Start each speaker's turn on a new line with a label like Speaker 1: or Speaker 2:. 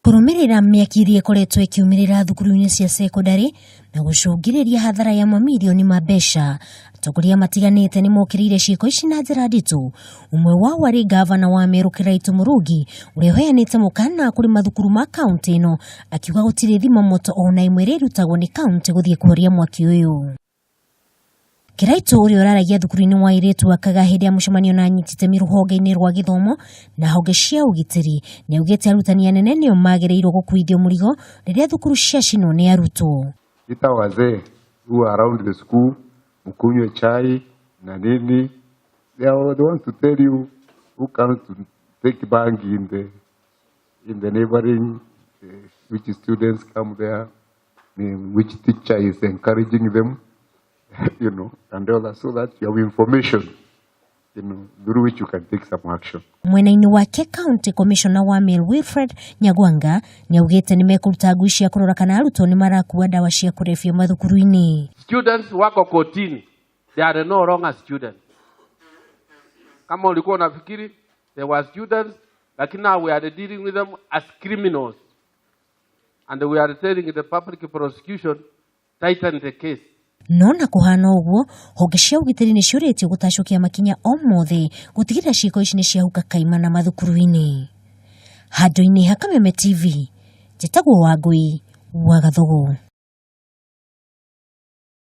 Speaker 1: Kũrũmĩrĩra mĩaki ĩrĩa ĩkoretwo ĩkiumĩrĩra thukuru-inĩ cia cekondarĩ na gũcũngĩrĩria hathara ya mamirioni ma mbeca, atongoria matiganĩte nĩ mokĩrĩire ciĩko ici na njĩra nditũ. Ũmwe wao arĩ ngavana wa Meru Kĩraitũ Mũrũngi, ũrĩa ũheanĩte mũkana kũrĩ mathukuru ma kauntĩ ĩno, akiuga gũtirĩ thima moto ona ĩmwe ĩrĩa ĩrutagwo nĩ kauntĩ gũthiĩ kũhoria mwaki ũyũ. Kĩraitũ ũrĩa ũraragia thukuru-inĩ wa airĩtu akaga hĩndĩ ya mũcemanio na anyiti itemi rũhonge-inĩ rwa gĩthomo na honge cia ũgitĩri nĩaugĩte arutani anene nĩo magĩrĩirwo gũkuithio mũrigo rĩrĩa thukuru ciacinwo nĩ arutwo.
Speaker 2: Ita wazee who are around the school, mkunywe chai na nini. They are the ones to tell you who comes to take bangi in the neighboring, which students come there, which teacher is encouraging them, and all that, so that you have information through which you can take some action.
Speaker 1: Mwena-inĩ wake, County Commissioner wa Meru Wilfred Nyagwanga nĩaugĩte nĩmekũruta ngui cia kũrora kana arutwo nĩ marakua ndawa cia kũrebia mathukuru-inĩ.
Speaker 3: Students wako kotini, they are no longer students. Kama ulikuwa unafikiri they were students, lakini now we are dealing with them as criminals. And we are telling the public prosecution, tighten the case.
Speaker 1: No na kũhana ũguo, honge cia ũgitĩri nĩ ciũrĩtio gũtacũkia makinya o mothe gũtigĩrĩra ciĩko ici nĩ ciahuka kaimana mathukuru-inĩ. Handũ-inĩ ha Kameme TV, njĩtagwo Wangũi wa Gathogo.